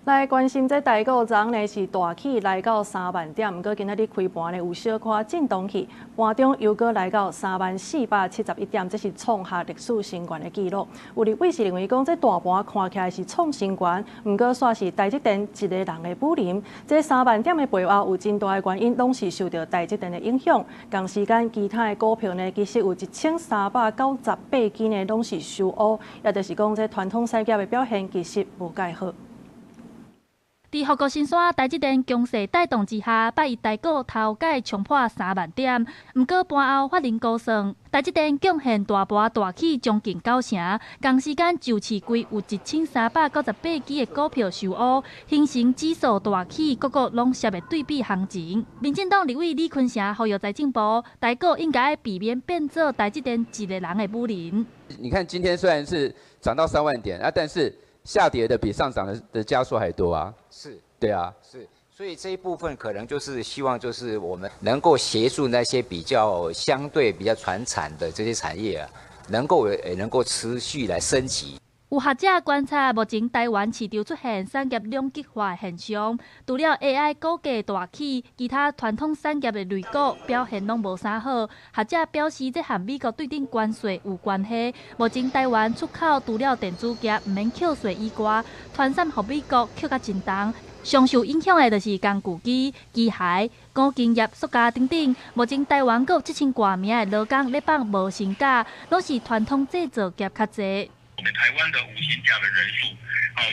來關心這台股昨昏呢是大起來到3萬點，毋過今仔日開盤呢有小可震盪去，盤中又閣來到30,471點，這是創下歷史新高的紀錄。有立委是認為講，這大盤看起來是創新高，毋過煞是台積電一个人的武林。這三萬點的背後有真大的原因，攏是受著台積電的影響。仝時間其他的股票呢，其實有1398支呢，攏是收烏，也就是講，這傳統產業的表現其實無蓋好。佇護國神山台積電強勢帶動之下，拜一台股頭擺衝破三萬點。毋過盤後法人估算，台積電貢獻大盤大起將近九成，仝時間就市櫃有1398支的股票收烏，形成指數大起，個個攏涉的對比行情。民進黨立委李坤城呼籲財政部，台股應該避免變做台積電一个人的武林。你看今天雖然是漲到3萬點啊，但是下跌的比上漲的家數還多啊！是，對啊，是，所以這一部分可能就是希望，就是我們能夠協助那些比較相對比較傳產的這些產業啊，能夠持續來升級。有學者觀察，目前台灣市場出現產業兩極化的現象，除了 AI 股價大起，其他傳統產業的類股表現攏無啥好。學者表示，這和美國對頂關稅有關係。目前台灣出口除了電子業毋免扣稅以外，傳產予美國扣甲真重。上受影響的就是工具機、機械、五金業、塑膠等等。目前台灣閣有7000外名的勞工咧放無薪假，攏是傳統製造業較濟。我們台灣的無薪假的人數，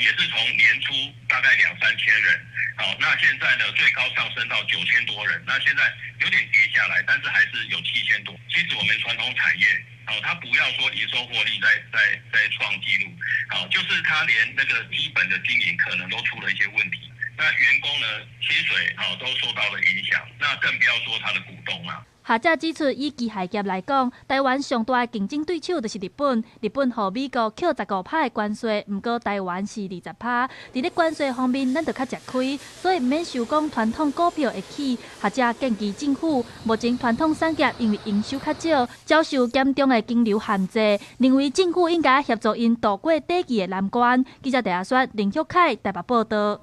也是從年初大概兩三千人，好，那現在呢最高上升到9000多人，那現在有點跌下來，但是還是有7000多。其實我們傳統產業，好，它不要說營收獲利在創紀錄，好，就是它連那個基本的經營可能都出了一些問題。那員工呢薪水好都受到了影響，那更不要說他的股東啦。學者指出，以機械業來講，台灣上大的競爭對手就是日本。日本予美國扣15趴的關稅，毋過台灣是20趴。佇咧關稅方面，咱就較食虧，所以毋免想講傳統股票會起。學者建議政府，目前傳統產業因為營收較少，遭受嚴重的金流限制，認為政府應該協助𪜶渡過短期的難關。記者鄭阿雪、林旭凱台北報導。